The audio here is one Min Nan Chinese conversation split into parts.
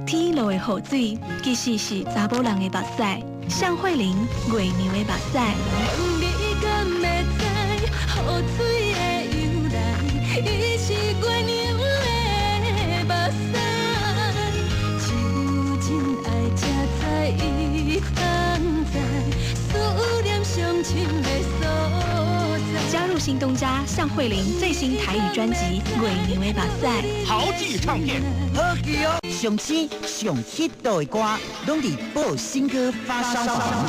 天落的雨水，其實是查某人的目屎。向慧玲，月娘的目屎。你敢會知，雨水的由來，伊是月娘的目屎。只有真愛才知伊藏在思念上深的所在。加入新東家向慧玲最新台語專輯《月娘的目屎》。豪記唱片，好記哦！上新上 hit 的歌，攏佇報新歌發燒榜。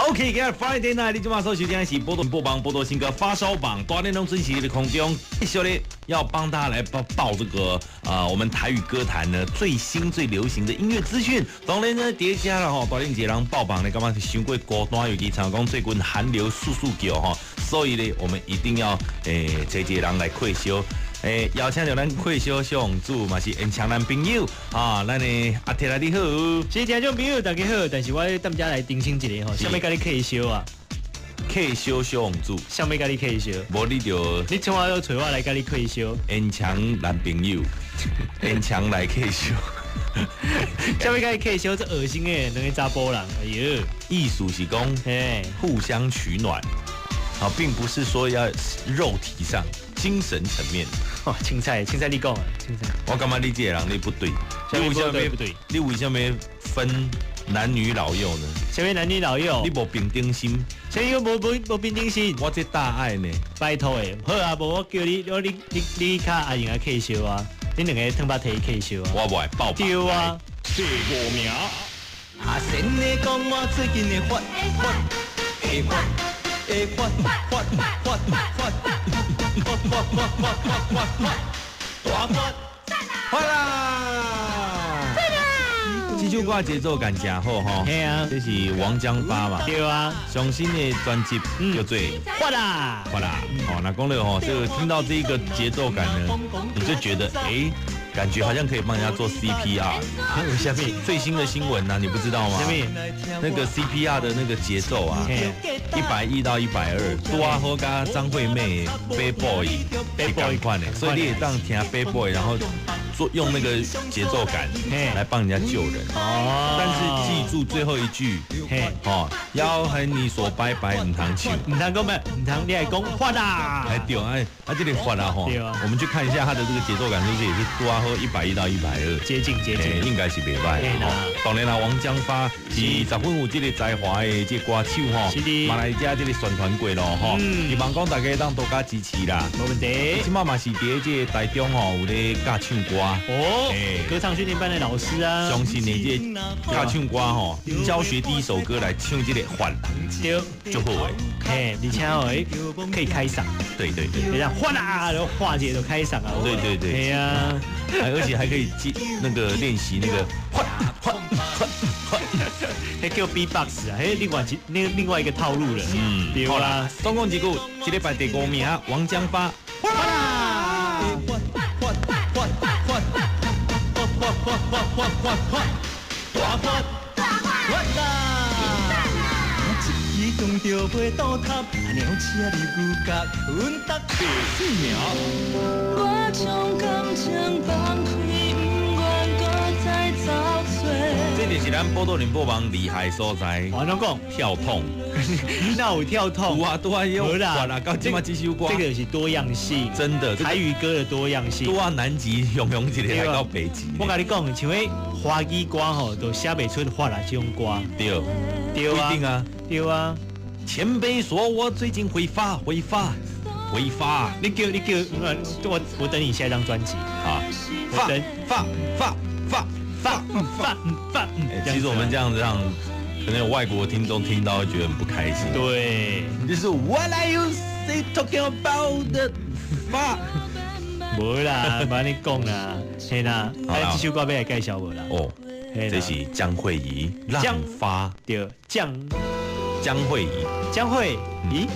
OK，今日 Friday night，你這馬所收聽的是波多播榜波多新歌發燒榜，大內容準時的空中，繼續咧要幫大家來報報這個啊，我們台語歌壇呢最新最流行的音樂資訊。當然呢，疊加了吼，大玲姐人報榜呢，感覺是傷過孤單，尤其像講最近寒流簌簌叫吼，所以呢，我們一定要找一個人來開燒。邀請著咱開燒小王子嘛是現場男朋友啊，咱的阿鐵來你好。是聽眾朋友大家好，但是我踮遮來澄清一下吼，啥物共你客燒啊？客燒小王子，啥物共你客燒？無你就你從來都揣我來共你客燒，現場男朋友，現場來客燒。啥物共你客燒？這噁心的兩个查埔人，哎喲，意思是講，互相取暖，啊，並不是說要肉體上。精神層面，哇，凊彩，凊彩你講啊，凊彩。我感覺你這個人你不對，你為什麼不對？你為什麼分男女老幼呢？啥物男女老幼？你無平等心？啥物無平等心？我這大愛呢？拜託的，好啊，無我叫你，我你你你較阿英啊客燒啊，你兩个褪腹提客燒啊。我無愛報對啊。第五名。阿仙的講我最近會發發會發會發發發發發發發發發發發大發發啦！這首歌節奏感誠好吼，係啊，這是王江發嘛，對啊，上新的專輯叫做《發啦發啦》。哦，那講了吼，這個聽到這個節奏感呢，你就覺得哎，感覺好像可以幫人家做 CPR。啥物最新的新聞呢？你不知道嗎？那個 CPR 的那個節奏啊，110到120，拄仔好佮張惠妹 Bad Boy 是仝款的，所以你會當聽 Bad Boy，然後做用那個節奏感來幫人家救人。哦，但是記住最後一句，哦，要和你說拜拜，毋通唱，毋通講咩？毋通你來講發啦！哎對，哎，啊這裡發啦吼，我們去看一下它的這個節奏感，是不是也是拄仔好110到120，接近接近，應該是袂䆀。當然啦，王江發是十分有這個才華的這個歌手吼，嘛來遮這個宣傳過咯吼，希望講大家當多加支持啦。無問題。這擺嘛是佇這個台中吼，有咧教唱歌哦，歌唱訓練班的老師啊，相信的這個教唱歌吼，教學第一首歌來唱這個發，對，就好的。嘿，而且哦，可以開嗓。對對對，這樣發啦，然後化解都開嗓啊。對對對，對啊，而且還可以記那個練習那個發發發發，彼叫 B-box 啊，彼另外一個套路了。嗯，對啦。總共幾個？這禮拜第五名，王江發。發啦！發發發發發發發發發發大發發啦！一支長著袂倒塌，娘車入牛角，阮搭第四名。我將感情放開，毋願閣再走找。這就是咱寶島聯播網厲害所在。我攏講跳 tone，那有跳 tone？有啊，拄仔有。啦，到這擺這首歌，這個是多樣性，真的台語歌的多樣性。拄仔南極雄雄一個來到北極。我共你講，像彼華語歌吼，都寫袂出發啦這種歌。對，對啊，不一定啊，對啊。前輩說我最近會發，會發，會發。你叫你叫，我等你下一張專輯啊，發發發發發發發。其實我們這樣子讓可能有外國聽眾聽到會覺得很不開心。對，就是 What are you say talking about the 發？無啦，無按呢講啦，嘿啦，啊，這首歌欲來介紹無啦？哦，這是江蕙怡浪發，對，江江蕙怡，江蕙怡，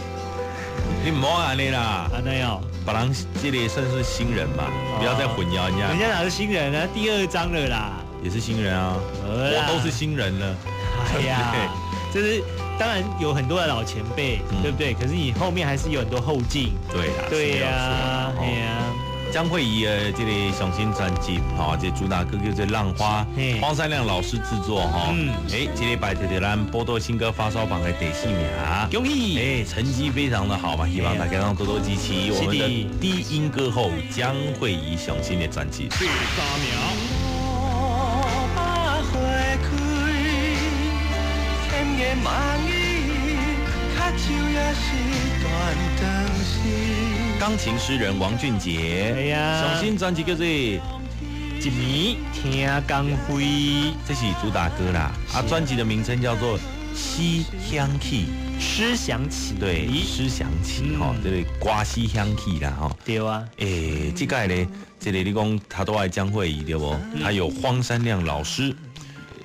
你毋好按呢啦，按呢哦，別人這裡算是新人嘛，不要再混淆人家。人家哪是新人呢？第二張了啦，也是新人啊，我都是新人了。哎呀，就是當然有很多的老前輩，對不對？可是你後面還是有很多後進。對啦，對呀，對呀。江蕙怡的這个上新專輯，吼，這主打歌叫做《浪花》，黃山亮老師製作，吼。哎，這禮拜摕著咱寶島新歌發燒榜的第四名，恭喜！哎，成績非常的好嘛，希望大家能多多支持我們的低音歌后江蕙怡上新的專輯。第三名。鋼琴詩人王俊傑，哎呀，上新專輯叫做《一暝聽江蕙》，這是主打歌啦。啊，專輯的名稱叫做《詩響起》，詩響起，對，詩響起，吼，這個歌詩響起啦，吼。對啊。欸，這屆咧，這個你講他都愛江蕙怡對無？他有黃山亮老師。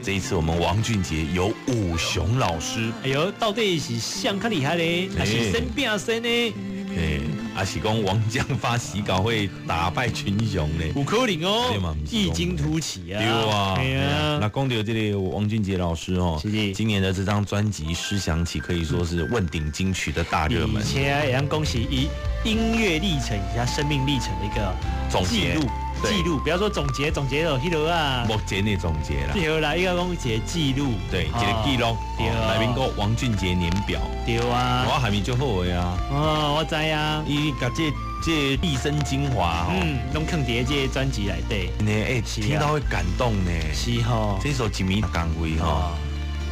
這一次我們王俊傑有武雄老師，哎呦，到底是誰較厲害咧，還是先變身呢？哎，還是講王將發洗稿會打敗群雄呢？有可能哦，異軍突起啊！對啊，對啊。那講到這個王俊傑老師哦，今年的這張專輯《詩響起》可以說是問鼎金曲的大熱門，而且會當講是以音樂歷程以及生命歷程的一個總結。記錄，不要說總結，總結就彼落啊。目前的總結啦。對啦，應該講一個記錄。對，一個記錄。對。內面個王俊傑年表。對啊。我還沒做好的啊。哦，我知啊。伊共這畢生精華吼，攏囥佇這個專輯內底。呢，欸，聽到會感動呢。是吼。這首一暝江蕙吼，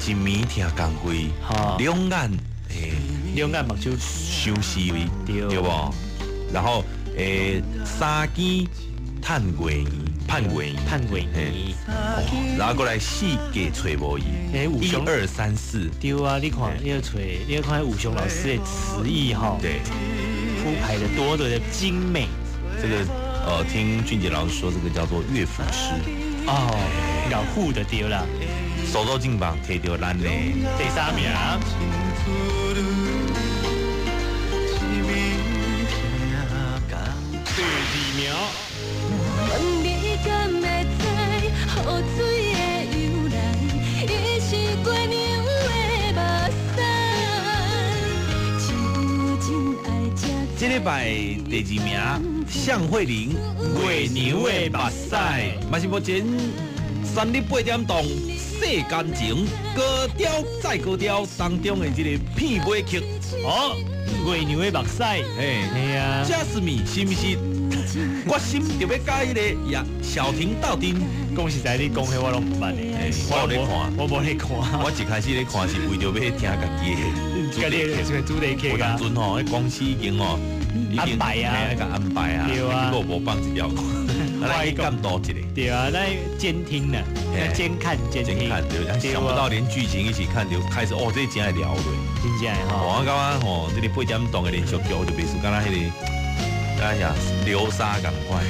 一暝聽江蕙，兩眼欸，兩眼目睭相思味，對無？然後欸，三更盼月圓，盼月圓，盼月圓，然後過來四界揣無伊，一二三四，對啊，你看，你揣，你看武雄老師的詞意哈，對，鋪排的多的精美。這個聽俊傑老師說，這個叫做樂府詩哦，老虎的對啦，手都進榜，摕著咱的第三名。第二名。問你敢會知，雨水的由來，伊是月娘的目屎。只有真愛才這禮拜第二名，向慧玲，月娘的目屎，嘛是目前三日八點檔世間情高調再高調當中的這個片尾曲。哦，月娘的目屎，嘿，係啊，Jasmine 是毋是？決心就欲佮彼个葉小婷鬥陣。講實在，你講彼我攏毋捌的，我有咧看，我無咧看。我一開始咧看是為著欲聽家己的主題曲。有當陣吼，彼公司已經吼安排啊，共安排啊，對啊，結果無放一條歌，咱去監督一下。對啊，咱監聽啦，監看監聽，對，想不到連劇情一起看就開始哦，這真會聊落，真正的吼。我感覺吼，這個八點檔的連續劇就袂輸，敢若彼个。哎呀，流沙仝款，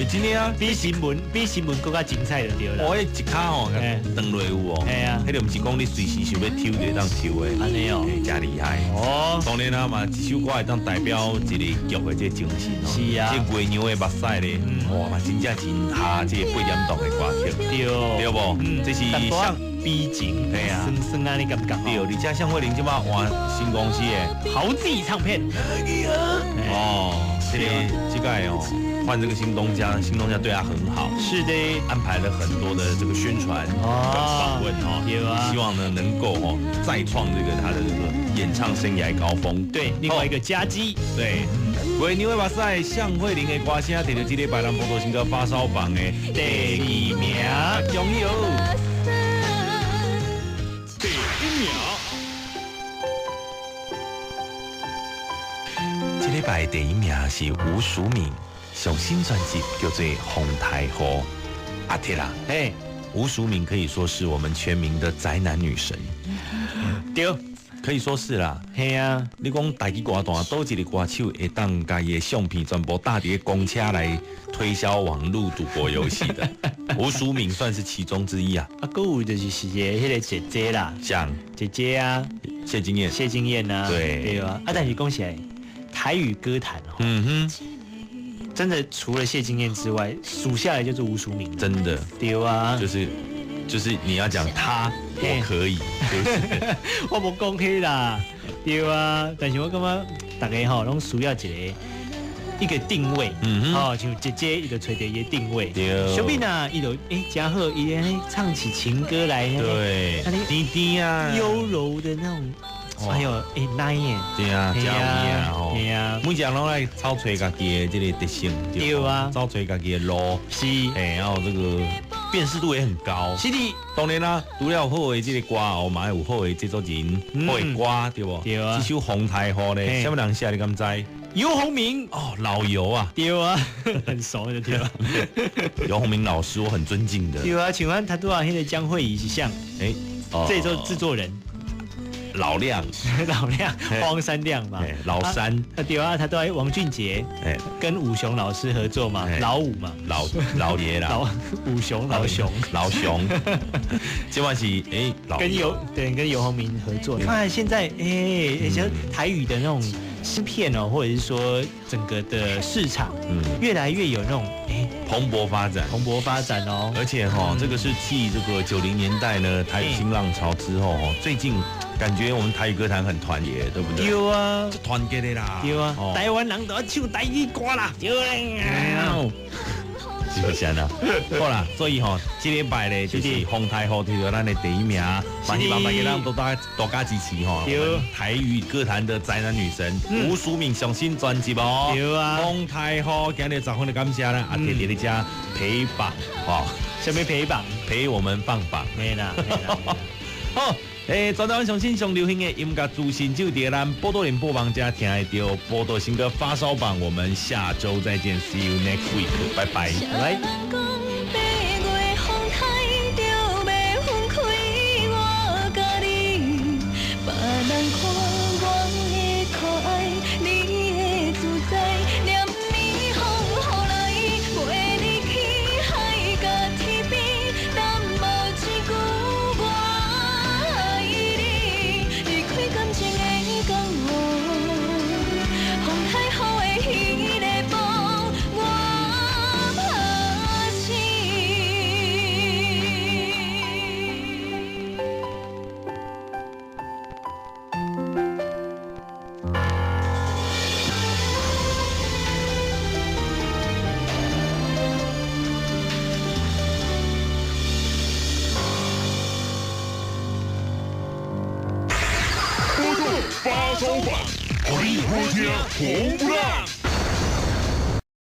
真的啊，比新聞閣較精彩就對啦。我彼一跤吼，斷落有哦。係啊，彼个毋是講你隨時想欲抽就會當抽的，按呢哦，真厲害。哦，當然啦嘛，一首歌會當代表一個劇的這個精神哦。是啊，這月娘的目屎咧，哇嘛真正真下這個八點檔的歌曲。對，對無？這是像悲情，對啊，酸酸啊，你感覺？對，而且向慧玲這擺換新公司的豪記唱片。哦，這個哦，換這個新東家，新東家對他很好，是的，安排了很多的這個宣傳跟訪問哦，對啊，希望呢能夠哦再創這個他的這個演唱生涯高峰。對，另外一個佳績，對。月娘的目屎，向慧玲的歌聲，摕著這禮拜咱寶島新歌發燒榜的第二名，恭喜哦！第一名。這禮拜第一名是吳淑敏，上新專輯叫做《風台雨》。阿鐵啦，嘿，吳淑敏可以說是我們全民的宅男女神。對，可以說是啦。係啊，你講台語歌壇，佗一個歌手會當共伊的相片全部搭佇公車來推銷網路賭博遊戲的，吳淑敏算是其中之一啊。啊，閣有就是一个彼個姐姐啦，像姐姐啊，謝金燕，謝金燕啊，對對啊。啊，但是講起來，台語歌壇哦，嗯哼，真的除了謝金燕之外，數下來就是吳淑敏。真的，對啊，就是你要講他，我可以，就是我無講彼啦，對啊。但是我感覺大家吼攏需要一個一個定位，哦，像姐姐伊就揣著伊的定位，小敏啊，伊就欸誠好，伊按呢唱起情歌來，對，甜甜啊，優柔的那種，哎喲，會奶耶，對啊，真有影吼，對啊，每一個人攏愛走揣家己的這個特性，對啊，走揣家己的路，是，欸，然後這個辨識度也很高，是的，當然啦，除了好的這個歌後，嘛有好的製作人，好的歌，對無？對啊，這首《風台雨》咧，啥物人寫你敢知？游鴻明哦，老游啊，對啊，很熟的對吧？游鴻明老師，我很尊敬的。對啊，請問他拄仔彼個江蕙儀是誰？欸，這做製作人。老亮，老亮，荒山亮嘛，老三。啊對啊，他都愛王俊傑，跟武雄老師合作嘛，老五嘛，老老爺啦，老武雄老熊，老熊，這擺是欸，跟游對跟游鴻明合作。看現在欸，像台語的那種新片哦，或者是說整個的市場，越來越有那種蓬勃發展，蓬勃發展哦。而且哈，這個是繼這個90年代呢台語新浪潮之後哦，最近。感覺我們台語歌壇很團結，對不對？對啊，團結的啦。對啊，台灣人都愛唱台語歌啦。對啊，是不是啊？好啦，所以吼，這禮拜咧就是風台雨提到咱的第一名，希望大家咱多多加支持吼。對，台語歌壇的宅男女神吳淑敏上新專輯哦。對啊，風台雨今日十分的感謝啦，阿弟弟咧遮陪榜，吼，啥物陪榜？陪我們放榜。沒啦，沒啦。好。欸，全台灣上新上流行的音樂資訊，就佇咱寶島聯播網遮聽會著。寶島新歌發燒榜，我們下週再見，See you next week，拜拜。來。發燒榜，予你好聽紅不讓。